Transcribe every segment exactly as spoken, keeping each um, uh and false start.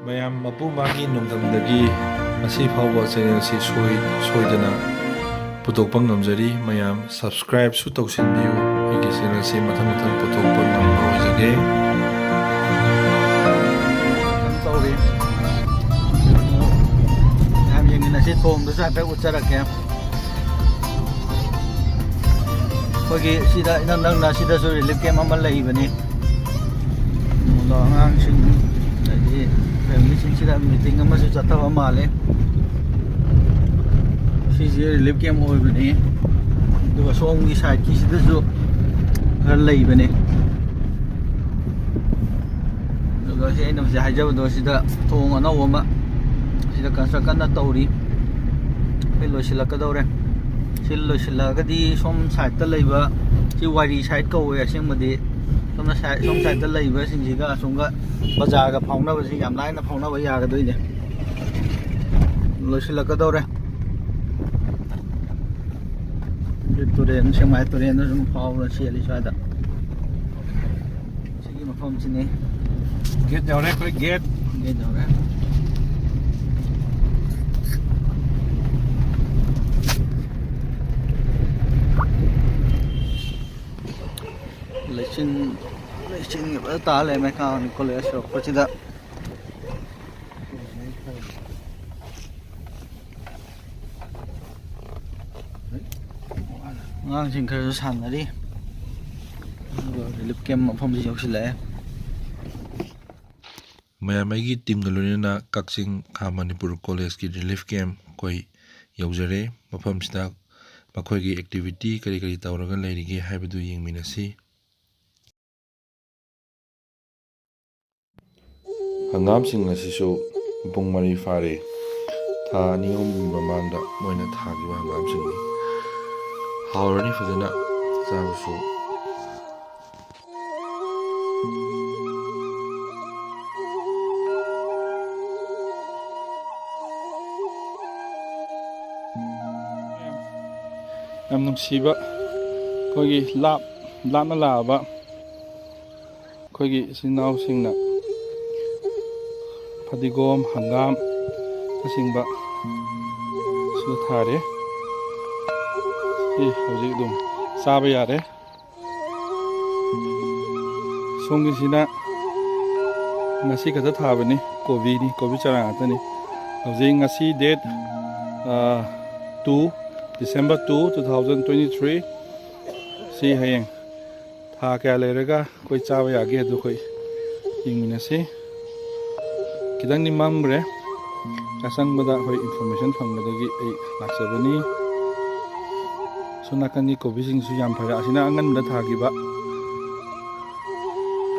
ꯃꯌꯥꯝ ꯃꯄꯨ ꯃꯥꯒꯤ ꯅꯣꯡꯗꯝꯗꯒꯤ ꯉꯁꯤ ꯐꯥꯎꯕ ꯆꯦꯅꯦꯜꯁꯤ ꯁꯣꯏ-, ꯁꯣꯏꯗꯅ ꯄꯨꯊꯣꯛꯄ ꯉꯝꯖꯔꯤ꯫ ꯃꯌꯥꯝ ꯁꯕꯁꯀ꯭ꯔꯥꯏꯕꯁꯨ ꯇꯧꯁꯤꯟꯕꯤꯌꯨ꯫ ꯑꯩꯒꯤ ꯆꯦꯅꯦꯜꯁꯤ ꯃꯊꯪ ꯃꯊꯪ ꯄꯨꯊꯣꯛꯄ ꯉꯝꯕ ꯑꯣꯏꯖꯒꯦ꯫ ꯇꯧꯔꯤ꯫ ꯃꯌꯥꯝ ꯌꯦꯡꯃꯤꯟꯅꯁꯤ꯫ ꯊꯣꯡꯗꯨꯁꯨ ꯍꯥꯏꯐꯦꯠ ꯎꯠꯆꯔꯛꯀꯦ꯫ ꯑꯩꯈꯣꯏꯒꯤ ꯁꯤꯗ ꯏꯅꯛ ꯅꯛꯅ ꯁꯤꯗꯁꯨ ꯔꯤꯂꯤꯐ ꯀꯦꯝ ꯑꯃ ꯂꯩꯕꯅꯤ꯫ ꯑꯗꯣ ꯑꯉꯥꯡꯁꯤꯡ ꯑꯗꯒꯤ ꯐꯦꯃꯤꯂꯤꯁꯤꯡꯁꯤꯗ ꯃꯤꯇꯤꯡ ꯑꯃꯁꯨ ꯆꯠꯊꯕ ꯃꯥꯜꯂꯦ꯫ ꯁꯤꯁꯦ ꯔꯤꯂꯤꯐ ꯀꯦꯝ ꯑꯣꯏꯕꯅꯤ꯫ ꯑꯗꯨꯒ ꯁꯣꯝꯒꯤ ꯁꯥꯏꯠꯀꯤꯁꯤꯗꯁꯨ ꯈꯔ ꯂꯩꯕꯅꯤ꯫ ꯑꯗꯨꯒ ꯁꯤ ꯑꯩꯅ ꯍꯧꯖꯤꯛ ꯍꯥꯏꯖꯕꯗꯣ, ꯁꯤꯗ ꯊꯣꯡ ꯑꯅꯧꯕ ꯑꯃ ꯁꯤꯗ ꯀꯟꯁꯇ꯭ꯔꯛ ꯀꯟꯅ ꯇꯧꯔꯤ꯫ ꯑꯩꯈꯣꯏ ꯂꯣꯏꯁꯤꯜꯂꯛꯀꯗꯧꯔꯦ꯫ ꯁꯤ ꯂꯣꯏꯁꯤꯜꯂꯛꯑꯒꯗꯤ ꯁꯣꯝ ꯁꯥꯏꯠꯇ ꯂꯩꯕ, ꯁꯤ ꯋꯥꯏꯔꯤ ꯁꯥꯏꯠ ꯀꯧꯋꯦ ꯑꯁꯦꯡꯕꯗꯤ꯫ ꯁꯣꯝꯅ ꯁꯥꯏꯠ, ꯁꯣꯝ ꯁꯥꯏꯠꯇ ꯂꯩꯕꯁꯤꯡꯁꯤꯒ ꯑꯁꯣꯝꯒ ꯕꯖꯥꯔꯒ ꯐꯥꯎꯅꯕꯁꯤ ꯌꯥꯝ ꯂꯥꯏꯅ ꯐꯥꯎꯅꯕ ꯌꯥꯒꯗꯣꯏꯅꯦ꯫ ꯂꯣꯏꯁꯤꯜꯂꯛꯀꯗꯧꯔꯦ꯫ ꯁꯤ ꯇꯨꯔꯦꯟ, ꯁꯦꯛꯃꯥꯏ ꯇꯨꯔꯦꯟꯗ ꯁꯨꯝ ꯐꯥꯎꯔ ꯆꯦꯜꯂꯤ ꯁ꯭ꯋꯥꯏꯗ꯫ ꯁꯤꯒꯤ ꯃꯐꯝꯁꯤꯅꯤ꯫ ꯒꯦꯠ ꯌꯧꯔꯦ ꯑꯩꯈꯣꯏ, ꯒꯦꯠ꯫ ꯒꯦꯠ ꯌꯧꯔꯦ꯫ ꯂꯩꯆꯤꯟ, ꯂꯩꯆꯤꯟꯒꯤ ꯐꯖꯅ ꯇꯥ ꯂꯩꯔꯝꯃꯦ ꯈꯥꯉꯕꯣꯛ ꯀꯣꯂꯦꯖ ꯌꯧꯔꯛꯄꯁꯤꯗ꯫ ꯑꯉꯥꯡꯁꯤꯡ ꯈꯔꯁꯨ ꯁꯥꯟꯅꯔꯤ꯫ ꯑꯗꯨꯒ ꯔꯤꯂꯤꯐ ꯀꯦꯝ ꯃꯐꯝꯁꯤ ꯌꯧꯁꯤꯜꯂꯛꯑꯦ꯫ ꯃꯌꯥꯝ ꯑꯩꯒꯤ ꯇꯤꯝꯒ ꯂꯣꯏꯅꯅ ꯀꯛꯆꯤꯡ ꯈꯥ ꯃꯅꯤꯄꯨꯔ ꯀꯣꯂꯦꯖꯀꯤ ꯔꯤꯂꯤꯐ ꯀꯦꯝ ꯑꯩꯈꯣꯏ ꯌꯧꯖꯔꯦ꯫ ꯃꯐꯝꯁꯤꯗ ꯃꯈꯣꯏꯒꯤ ꯑꯦꯛꯇꯤꯚꯤꯇꯤ ꯀꯔꯤ ꯀꯔꯤ ꯇꯧꯔꯒ ꯂꯩꯔꯤꯒꯦ ꯍꯥꯏꯕꯗꯨ ꯌꯦꯡꯃꯤꯟꯅꯁꯤ꯫ ꯍꯪꯒꯥꯝꯁꯤꯡ ꯑꯁꯤꯁꯨ ꯄꯨꯡ ꯃꯔꯤ ꯐꯥꯔꯦ꯫ ꯊꯥ ꯑꯅꯤ ꯑꯍꯨꯝꯒꯤ ꯃꯃꯥꯡꯗ ꯃꯣꯏꯅ ꯊꯥꯈꯤꯕ ꯍꯪꯒꯥꯝꯁꯤꯡꯅꯤ꯫ ꯍꯥꯎꯔꯅꯤ ꯐꯖꯅ ꯆꯥꯕꯁꯨ꯫ ꯌꯥꯝ ꯅꯨꯡꯁꯤꯕ ꯑꯩꯈꯣꯏꯒꯤ ꯂꯥꯞ-, ꯂꯥꯞꯅ ꯂꯥꯛꯑꯕ ꯑꯩꯈꯣꯏꯒꯤ ꯏꯆꯤꯟ ꯏꯅꯥꯎꯁꯤꯡꯅ ꯐꯗꯤꯒꯣꯝ, ꯍꯪꯒꯥꯝ ꯑꯁꯤꯡꯕ ꯁꯤꯗ ꯊꯥꯔꯦ꯫ ꯁꯤ ꯍꯧꯖꯤꯛ ꯑꯗꯨꯝ ꯆꯥꯕ ꯌꯥꯔꯦ꯫ ꯁꯣꯝꯒꯤꯁꯤꯅ ꯉꯁꯤ ꯈꯛꯇ ꯊꯥꯕꯅꯤ, ꯀꯣꯕꯤꯅꯤ, ꯀꯣꯕꯤ ꯆꯔꯥ ꯉꯥꯛꯇꯅꯤ꯫ ꯍꯧꯖꯤꯛ ꯉꯁꯤ date, ꯑ, two, December two, two thousand twenty-three꯫ ꯁꯤ ꯍꯌꯦꯡ ꯊꯥ ꯀꯌꯥ ꯂꯩꯔꯒ ꯑꯩꯈꯣꯏ ꯆꯥꯕ ꯌꯥꯒꯦ ꯑꯗꯨ ꯑꯩꯈꯣꯏ ꯌꯦꯡꯃꯤꯟꯅꯁꯤ꯫ ꯈꯤꯇꯪꯗꯤ ꯃꯝꯈ꯭ꯔꯦ꯫ ꯑꯆꯪꯕꯗ ꯑꯩꯈꯣꯏ information ꯐꯪꯕꯗꯒꯤ ꯑꯩ ꯂꯥꯛꯆꯕꯅꯤ꯫ ꯁꯣꯝ ꯅꯥꯀꯟꯒꯤ ꯀꯣꯕꯤꯁꯤꯡꯁꯨ ꯌꯥꯝ ꯐꯔꯦ꯫ ꯑꯁꯤꯅ ꯑꯉꯟꯕꯗ ꯊꯥꯈꯤꯕ꯫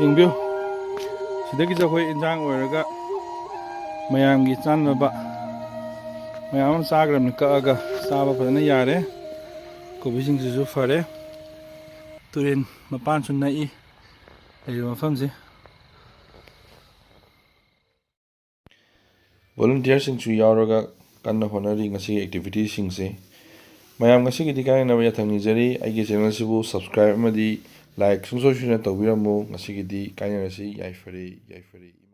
ꯌꯦꯡꯕꯤꯌꯨ꯫ ꯁꯤꯗꯒꯤꯁꯨ ꯑꯩꯈꯣꯏ ꯏꯟꯖꯥꯡ ꯑꯣꯏꯔꯒ ꯃꯌꯥꯝꯒꯤ ꯆꯥꯅꯕ ꯃꯌꯥꯝ ꯑꯃ ꯆꯥꯈ꯭ꯔꯕꯅꯤ꯫ ꯀꯛꯑꯒ ꯆꯥꯕ ꯐꯖꯅ ꯌꯥꯔꯦ꯫ ꯀꯣꯕꯤꯁꯤꯡꯁꯤꯁꯨ ꯐꯔꯦ꯫ ꯇꯨꯔꯦꯟ ꯃꯄꯥꯟꯁꯨ ꯅꯛꯏ ꯂꯩꯔꯤꯕ ꯃꯐꯝꯁꯦ꯫ Volunteerꯁꯤꯡꯁꯨ ꯌꯥꯎꯔꯒ ꯀꯟꯅ ꯍꯣꯠꯅꯔꯤ ꯉꯁꯤꯒꯤ activityꯁꯤꯡꯁꯦ꯫ ꯃꯌꯥꯝ ꯉꯁꯤꯒꯤꯗꯤ ꯀꯥꯏꯅꯅꯕ ꯌꯥꯊꯪ ꯅꯤꯖꯔꯤ꯫ ꯑꯩꯒꯤ channelꯁꯤꯕꯨ subscribe ꯑꯃꯗꯤ like ꯁꯨꯡꯁꯣꯏ ꯁꯣꯏꯗꯅ ꯇꯧꯕꯤꯔꯝꯃꯨ꯫ ꯉꯁꯤꯒꯤꯗꯤ ꯀꯥꯏꯅꯔꯁꯤ꯫ ꯌꯥꯏꯐꯔꯦ, ꯌꯥꯏꯐꯔꯦ꯫